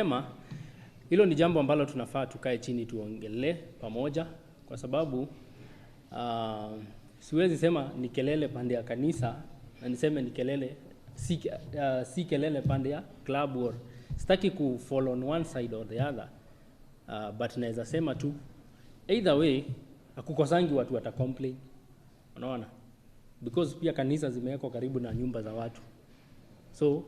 Sema hilo ni jambo ambalo tunafaa tukae chini tuongelee pamoja, kwa sababu siwezi sema ni kelele pande ya kanisa na niseme ni kelele si kelele pande ya club or sitaki ku fall on one side or the other, but naweza sema tu either way hakukosangi watu wata complain, unaona, because pia kanisa zimewekwa karibu na nyumba za watu. So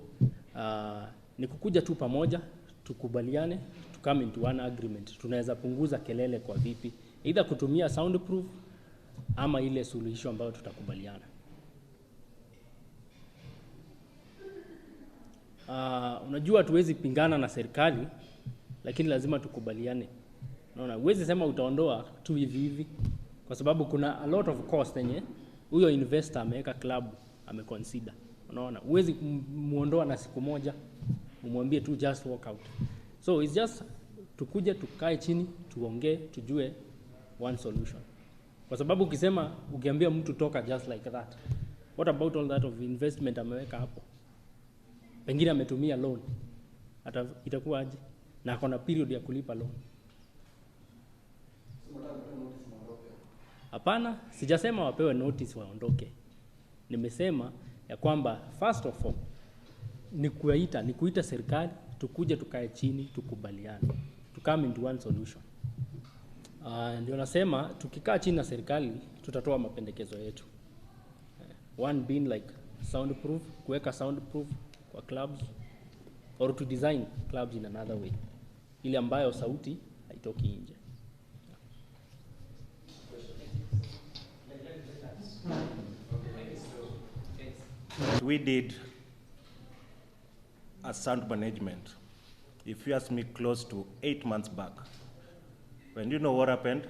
ni kukuja tu pamoja tukubaliane, to come into one agreement. Tunaweza punguza kelele kwa vipi? Either kutumia soundproof ama ile suluhisho ambayo tutakubaliana. Unajua tuwezi pingana na serikali, lakini lazima tukubaliane. Unaona, huwezi sema utaondoa tu hivi hivi, kwa sababu kuna a lot of cost yenye huyo investor ameweka club ameconsider. Unaona, huwezi muondoa na siku moja umwambie tu just walk out. So it's just tukuje tukae chini tuongee tujue one solution. Kwa sababu ukisema ukiambia mtu toka just like that, what about all that of investment ameweka hapo? Pengine ametumia loan. Ata itakuwa aje? Na akona period ya kulipa loan. Hapana, sijasema wapewe notice waondoke. Nimesema ya kwamba first of all ni kuita serikali tukuje tukae chini tukubaliane, to come into one solution. Ndio nasema tukikaa chini na serikali tutatoa mapendekezo yetu. One being like soundproof, kuweka soundproof kwa clubs or to design clubs in another way, ile ambayo sauti haitoki nje. We did a sound management, if you ask me, close to 8 months back. When you know what happened?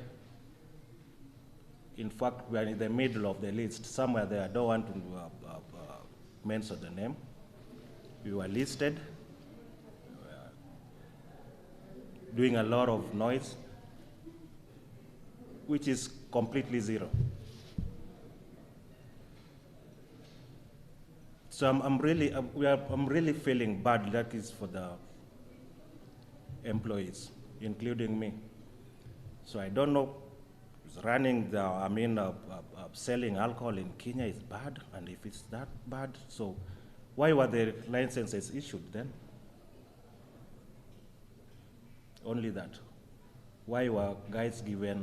In fact, we are in the middle of the list, somewhere there. I don't want to mention the name. We were listed, doing a lot of noise, which is completely zero. So I'm really feeling bad. That is for the employees, including me. So I don't know, running the, I mean, selling alcohol in Kenya is bad, and if it's that bad, so why were the licenses issued then? Only that. Why were guys given